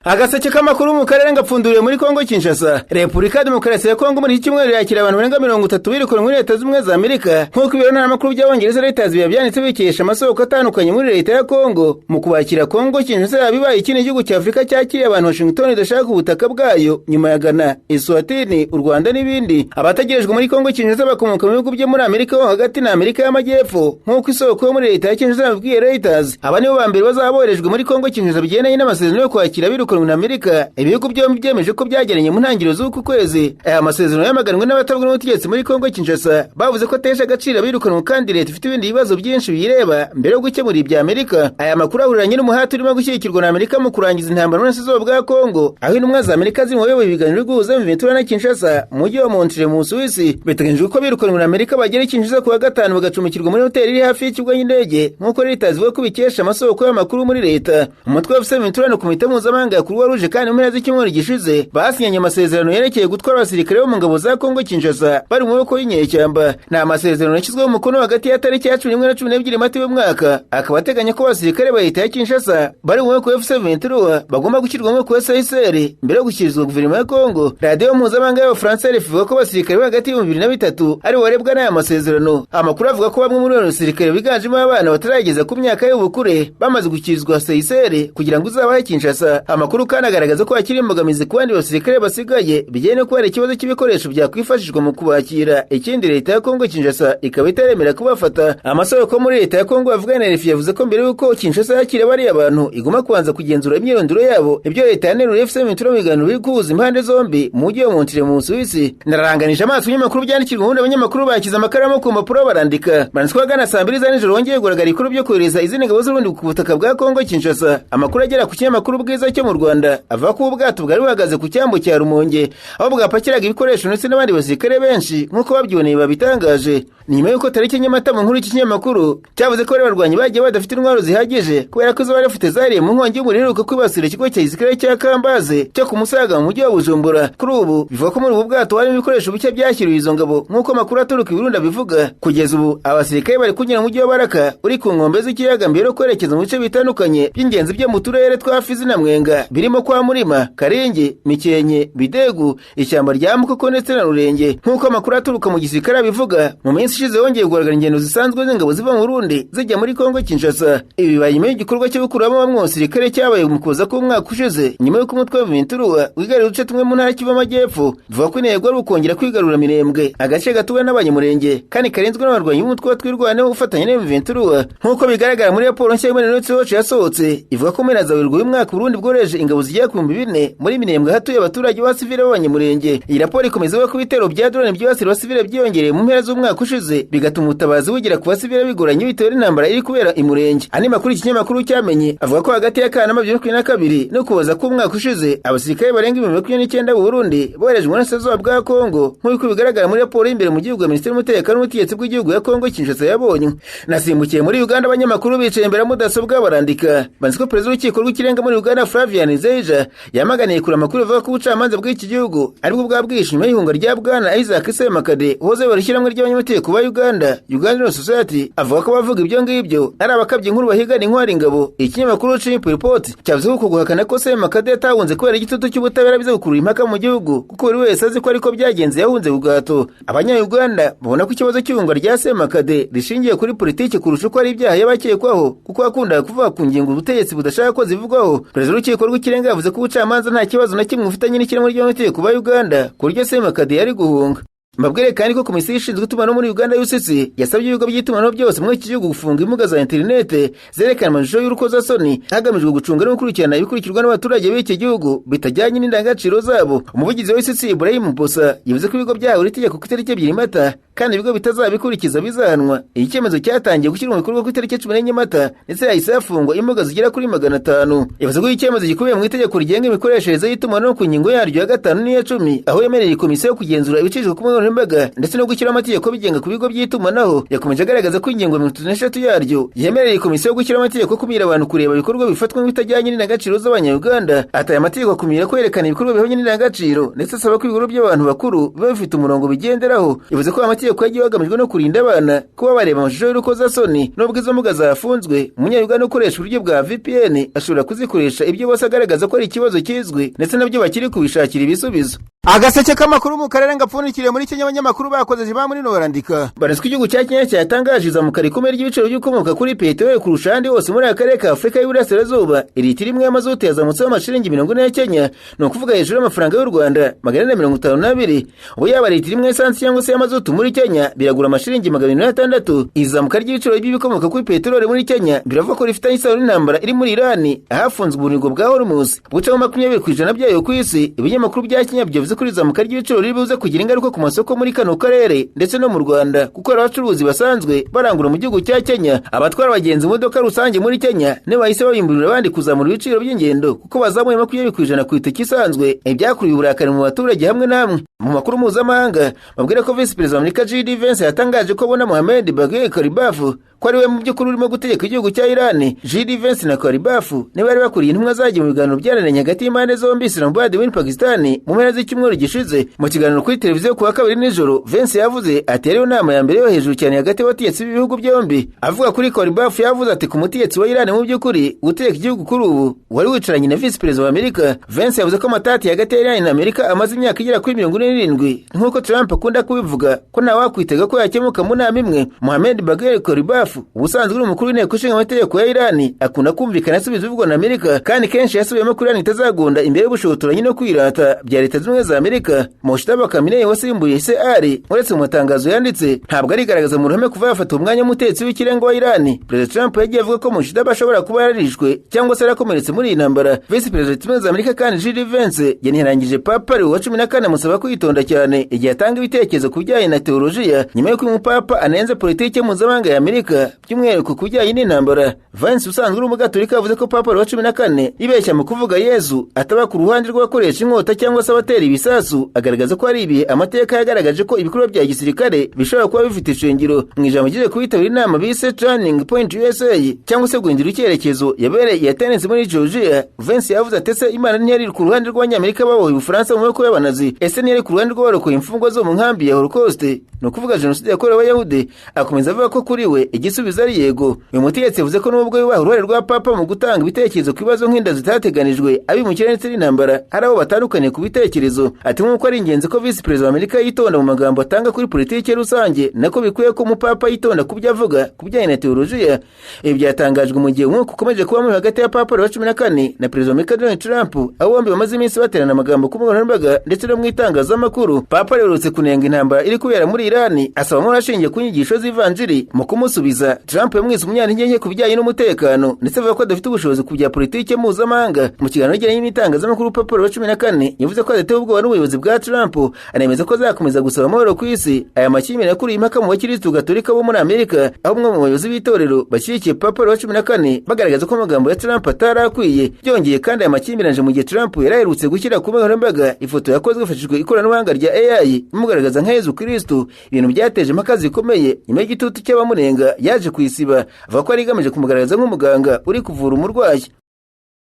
Agaseke k'amakuru mu karere ngapfunduriwe muri Kongo Kinshasa. Repubulika ya Demokarasi ya Kongo muri iki cyumweru yakira abantu barenga 30 birukanwe muri Leta Z'Ubumwe za Amerika, nk'uko ibiro ntaramakuru by'Abongereza Reuters byanditse bikesha amasoko atandukanye muri leta ya Kongo. Mu kubakira, Kongo Kinshasa yaba ibaye ikindi gihugu cya Afurika cyakiriye abantu Washington idashaka ubutaka bwayo, nyuma ya Ghana, Eswatini, u Rwanda n'ibindi. Abategerejwe muri Kongo Kinshasa bakomoka mu bihugu byo muri Amerika yo hagati na Amerika y'Amajyepfo, nk'uko isoko yo muri leta ya Kinshasa yabibwiye Reuters. Aba nibo ba mbere bazaba boherejwe muri Kongo Kinshasa bigendanye n'amasezerano yo kwakira abirukanwe na Amerika ibihugu byombi byemeje ko byagiranye mu ntangiriro z'uku kwezi. Aya masezerano yamaganwe n'abatavuga n'ubutegetsi muri Kongo Kinshasa, bavuze ko atesha agaciro abirukanwe kandi leta ifite ibindi bibazo byinshi biyireba mbere yo gukemura ibya Amerika. Aya makuru ahuriranye n'umuhati urimo gushyigikirwa na Amerika mu kurangiza intambara n'uburasirazuba bwa Kongo, aho intumwa za Amerika ziri mu bayoboye ibiganiro guhuza M23 na Kinshasa mu mujyi wa Montreux mu Busuwisi. Biteganyijwe ko birukanwe na Amerika bagera i Kinshasa ku wa gatanu, bagacumbikirwa muri hoteli iri hafi y'ikibuga cy'indege, nk'uko Reuters ivuga ko bikesha amasoko y'amakuru muri leta. Umutwe wa M23 na Komite Mpuzamahanga ya Croix Rouge kandi mu mpera z'icyumweru gishize basinyanye amasezerano yerekeye gutwara abasirikare bo mu ngabo za Kongo Kinshasa bari mu maboko y'inyeshyamba. Ni amasezerano yashyizweho umukono hagati ya tariki ya 11 na 12 Mata y'umwaka, akaba ateganya ko abasirikare ba leta ya Kinshasa bari mu maboko ya AFC M23 bagomba gushyirwa mu maboko ya CICR mbere yo gushyikirizwa guverinoma ya Kongo. Radiyo mpuzamahanga y'Abafaransa RFI ivuga ko abasirikare bari hagati y'2003 ari bo barebwa n'aya masezerano. Amakuru avuga ko bamwe muri abo basirikare biganjemo abana batarageza ku myaka y'ubukure bamaze gushyikirizwa CICR kugira ngo izabahe Kinshasa. Amakuru kandi agaragaza ko hakiri imbogamizi ku bandi basirikare basigaye, bijyanye no kuba hari ikibazo cy'ibikoresho byakwifashishwa mu kubakira, ikindi leta ya Kongo Kinshasa ikaba itaremera kubafata. Amasoko muri leta ya Kongo bavugana na RFI yavuze ko mbere y'uko Kinshasa yakira bariya bantu igomba kubanza kugenzura imyirondoro yabo, ibyo leta yaneruye AFC M23 mu biganiro biri guhuza impande zombi mu mujyi wa Montreux mu Busuwisi. Nararanganije amaso ibinyamakuru byandikirwa ubundi, abanyamakuru bakize amakaramu ku mpapuro barandika. Banditswe ahagana saa 2 za nijoro wongeye kugaragara ibikorwa byo kohereza izindi ngabo z'Uburundi ku butaka bwa Kongo Kinshasa. Amakuru agera ku kinyamakuru Bwiza cyo mu Rwanda avuga ko ubwato bwari buhagaze ku cyambu cya Rumonge, aho bwapakiraga ibikoresho ndetse n'abandi basirikare benshi, nk'uko babyiboneye babitangaje. Ni nyuma y'uko tariki 4 Mata mu nkuru y'iki kinyamakuru cyavuze ko bari barwanyi bagiye badafite intwaro zihagije, kubera ko izo bari bafite zariye mu nkongi y'umuriro iheruka kwibasira ikigo cya gisirikare cya Kambaze cyo ku Musaga mu mujyi wa Bujumbura. Kuri ubu bivuga ko muri ubu bwato harimo ibikoresho bike byashyiriwe izo ngabo, nk'uko amakuru aturuka i Burundi abivuga. Kugeza ubu abasirikare bari kunyura mu mujyi wa Baraka uri ku nkombe z'ikiyaga mbere yo kwerekeza mu bice bitandukanye by'ingenzi byo mu turere twa Fizi na Mwenga, birimo kwa Murima, Karingi, Mikenke, Bidegu, ishyamba rya Mukoko ndetse na Rurenge, nk'uko amakuru aturuka mu gisirikare abivuga. Mu minsi ishize hongeye kugaragara ingendo zisanzwe z'ingabo ziva mu Burundi zijya muri Kongo Kinshasa. Ibi bibaye nyuma y'igikorwa cyo gukuramo bamwe mu basirikare cyabaye mu kuza k'umwaka ushize, nyuma y'uko umutwe wa M23 wigaruriye uduce tumwe mu ntara Kivu Amajyepfo. Bivuga ko intego ari ukongera kwigarurira Minembwe, agace gatuwe n'Abanyamurenge kandi karinzwe n'abarwanyi b'umutwe wa Twirwaneho ufatanya na M23, nk'uko bigaragara muri raporo nshya y'Human Rights Watch yasohotse ivuga ko mpera za Werurwe uyu mwaka Burundi bwohereje ingabo zigera ku 4000 muri Minembwe hatuye abaturage b'abasivile b'Abanyamurenge. Iyi raporo ikomeza ivuga ko ibitero bya drone byibasira abasivile byiyongereye mu mpera z'umwaka ushize, bigatuma ubutabazi bugera ku basivile bigoranye bitewe n'intambara iri kubera i Murenge. Andi makuru iki kinyamakuru cyamenye avuga ko hagati ya Kanama 2022 no Kuboza k'umwaka ushize abasirikare barenga 29,000 b'u Burundi boherejwe mu burasirazuba bwa Kongo, nk'uko bigaragara muri raporo y'imbere mu gihugu ya Minisiteri y'Umutekano n'Ubutegetsi bw'Igihugu ya Kongo Kinshasa yabonye. Nasimbukiye muri Uganda, abanyamakuru bicaye imbere ya mudasobwa barandika. Banditse ko perezida w'urukiko rw'ikirenga muri Uganda, Flavian Zeija, yamaganiye kure amakuru avuga ko ubucamanza bw'iki gihugu aribwo bwabwishe nyuma y'ihunga rya bwana Isaac Semakade uhoze ayobora ishyirahamwe ry'abanyamategeko ba Uganda, Uganda Law Society. Avuga ko abavuga ibyo ngibyo ari abakabya inkuru bahigana inkwari ingabo. Ikinyamakuru Chimp Report cyavuze ko guhakana ko Semakade yatahunze kubera igitutu cy'ubutabera biza gukurura impaka mu gihugu, kuko buri wese azi ko ariko byagenze, yahunze ku gahato. Abanya-Uganda babona ko ikibazo cy'ihungwa rya Semakade rishingiye kuri politiki kurusha uko ari ibyaha yabakekwaho, kuko yakundaga kuvuga ku ngingo ubutegetsi budashaka ko zivugwaho. Perezida w'urukiko rw'ikirenga yavuze ko ubucamanza nta kibazo na kimwe bufitanye n'ishyirahamwe ry'abanyamategeko ba Uganda ku buryo Semakade yari guhunga. Mbabwire kandi ko komisiyo ishinzwe itumanaho muri Uganda, UCC, yasabye ibigo by'itumanaho byose muri iki gihugu gufunga imbuga za interinete zerekana amashusho y'urukozasoni, hagamijwe gucunga no gukurikirana ibikurikirwa n'abaturage b'iki gihugu bitajyanye n'indangagaciro zabo. Umuvugizi wa UCC, Ibrahim Bosa, yavuze ko ibigo byahawe iri tegeko ku itariki 2 Mata, kandi ibigo bitazabikurikiza bizahanwa. Iki cyemezo cyatangiye gushyirwa mu bikorwa ku itariki 14 Mata, ndetse yahise hafungwa imbuga zigera kuri 500. Yavuze ko iki cyemezo gikubiye mu itegeko rigenga imikoreshereze y'itumanaho ku ngingo yaryo ya 5 n'iya 10, aho yemereye komisiyo kugenzura ibicishijwe ku mbuga. nkoranyambaga ndetse no gushyiraho amategeko abigenga ku bigo by'itumanaho. Yakomeje agaragaza ko ingingo 33 yaryo yemerera iyi komisiyo gushyiraho amategeko akumira abantu kureba ibikorwa bifatwa nk'ibitajyanye n'indangagaciro z'Abanyayuganda. Ati aya mategeko akumira kwerekana ibikorwa bihabanye n'indangagaciro, ndetse asaba ko ibikorwa by'abantu bakuru biba bifite umurongo bigenderaho. Bivuze ko aya mategeko yagiye hagamijwe no kurinda abana kuba bareba amashusho y'urukozasoni. Nubwo izo mbuga zafunzwe, Umunyayuganda ukoresha uburyo bwa VPN ashobora kuzikoresha. Ibyo bose agaragaza ko ari ikibazo kizwi, ndetse nabyo bakiri kubishakira ibisubizo. Agaseke k'amakuru mu karere ngapfundikiriye muri Kenya. Abanyamakuru bakoze ba muri no barandika baraswa igihugu cya Kenya cyatangaje izamuka rikomeye ry'ibiciro by'ibikomoka kuri peteroli kurusha ahandi hose muri aka karere ka Afurika y'Iburasirazuba. Litiro imwe y'amazutu yazamutseho amashiringi 40 ya Kenya, ni ukuvuga hejuru y'amafaranga y'u Rwanda 452. Ubu yaba litiro imwe y'esansi cyangwa se y'amazutu muri Kenya biragura amashiringi 206. Izamuka ry'ibiciro by'ibikomoka kuri peteroli muri Kenya biravuga ko rifitanye isano n'intambara iri muri Irani, ahafunzwe ubunigo bwa Hormuz bucamo 20% byayo ku isi. Ibinyamakuru bya Kenya byavuze ko izamuka ry'ibiciro riri buze kugira ingaruka ku masoko muri kano karere ndetse no mu Rwanda, kuko hari abacuruzi basanzwe barangura mu gihugu cya Kenya. Abatwara abagenzi mu modoka rusange muri Kenya nibo bahise babimburira abandi kuzamura ibiciro by'ingendo, kuko bazamuye 20% ku itike isanzwe, ibyakuruye uburakari mu baturage hamwe na hamwe. Mu makuru mpuzamahanga, babwira ko Visi Perezida wa Amerika J.D. Vance yatangaje ko abona Mohamed Bagher Ghalibaf ko ari we mu by'ukuri urimo gutegeka igihugu cya Iran. J.D. Vance na Ghalibaf niba bari bakuriye intumwa zagiye mu biganiro byananiranye hagati y'impande zombi Islamabad muri Pakistan mu mpera z'icyumweru gishize. Mu kiganiro kuri televiziyo ku wa kabiri nijoro, Vance yavuze ati yariyo nama ya mbere yo hejuru cyane hagati y'abategetsi b'ibihugu byombi. Avuga kuri Ghalibaf, yavuze ati ku mutegetsi wa Iran mu by'ukuri gutegeka igihugu kuri ubu wari wicaranye na Visi Perezida wa Amerika. Vance yavuze ko amatati hagati ya Iran na Amerika amaze imyaka igera kuri 47, nk'uko Trump akunda kubivuga, ko nta wakwitega ko yakemuka mu nama imwe. Mohamed Bagher Ghalibaf, ubusanzwe uri umukuru w'inteko ishinga amategeko ya Iran, akunda kumvikana asubiza ibivugwa na Amerika, kandi kenshi yasubiyemo ko Iran itazagunda imbere y'ubushotoranyi no kwirata bya Leta Zunze Ubumwe za Amerika. Mojtaba Khamenei wasimbuye se Ali, uretse mu matangazo yanditse, ntabwo arigaragaza mu ruhame kuva yafata umwanya w'umutetsi w'ikirenga wa Iran. Perezida Trump yagiye avuga ko Mojtaba ashobora kuba yararishwe cyangwa se yarakomeretse muri iyi ntambara. Visi Perezida wa Leta Zunze Ubumwe za Amerika kandi J.D. Vance yanirangije Papa Leo wa 14 amusaba kwitonda cyane igihe atanga ibitekerezo ku bijyanye na teolojiya, nyuma y'uko uyu mupapa anenze politiki mpuzamahanga ya Amerika, by'umwihariko ku bijyanye n'intambara. Vance usanzwe uri umugatolika yavuze ko Papa Leo wa 14 yibeshya mu kuvuga Yezu ataba ku ruhande rw'abakoresha inkota cyangwa se abatera ibisasu, agaragaza ko hari ibihe amateka yagaragaje ko ibikorwa bya gisirikare bishobora kuba bifite ishingiro. Mu ijambo rye kubitabira inama bise Turning Point USA cyangwa se guhindura icyerekezo, yabereye yatenense muri Georgia, Vance yavuze ati ese Imana ntiyari ku ruhande rw'Abanyamerika babohoye Ubufaransa mu maboko y'Abanazi? Ese ntiyari ku ruhande rw'abarokoye imfungwa zo mu nkambi ya Holocaust, ni ukuvuga jenoside yakorewe Abayahudi? Akomeza avuga ko kuri we igisubizo ari yego. Uyu mutegetsi yavuze ko nubwo yubaha uruhare rwa Papa mu gutanga ibitekerezo ku bibazo nk'inda zitateganijwe, abimukira ndetse n'intambara, hari abo batandukaniye ku bitekerezo. Ati nk'uko ari ingenzi ko Visi Perezida wa Amerika yitonda mu magambo atanga kuri politiki rusange, nako bikwiye ko umupapa yitonda ku byo avuga ku bijyanye na teolojiya. Ibi byatangajwe mu gihe umwuka ukomeje kuba mubi hagati ya Papa Leo wa 14 na Perezida wa Amerika Donald Trump, aho bombi bamaze iminsi baterana amagambo ku mbuga nkoranyambaga ndetse no mu itangazamakuru. Papa aherutse kunenga intambara iri kubera muri Irani, asaba amahoro ashingiye ku nyigisho z'ivanjiri. Mu kumusubiza, Trump yamwise umunyantege nke ku bijyanye n'umutekano, ndetse avuga ko adafite ubushobozi ku bya politiki mpuzamahanga. Mu kiganiro yagiranye n'itangazamakuru, Papa Leo wa 14 yavuze ko adatewe ubwoba n'ubuyobozi bwa Trump, anemeza ko azakomeza gusaba amahoro ku isi. Aya makimbirane yakuriye impaka mu bakirisitu gatolika bo muri Amerika, aho umwe mu bayobozi b'itorero bashyigikiye Papa Leo wa 14 bagaragaza ko amagambo ya Trump atari akwiye. Byongeye kandi, aya makimbirane aje mu gihe Trump yari aherutse gushyira ku mbuga nkoranyambaga ifoto yakozwe hifashishijwe ikoranabuhanga rya AI imugaragaza nka Yezu Kristo, ibintu byateje impaka zikomeye. Nyuma y'igitutu cy'abamunenga yaje kuyisiba, avuga ko ari igamije kumugaragaza nk'umuganga uri kuvura umurwayi.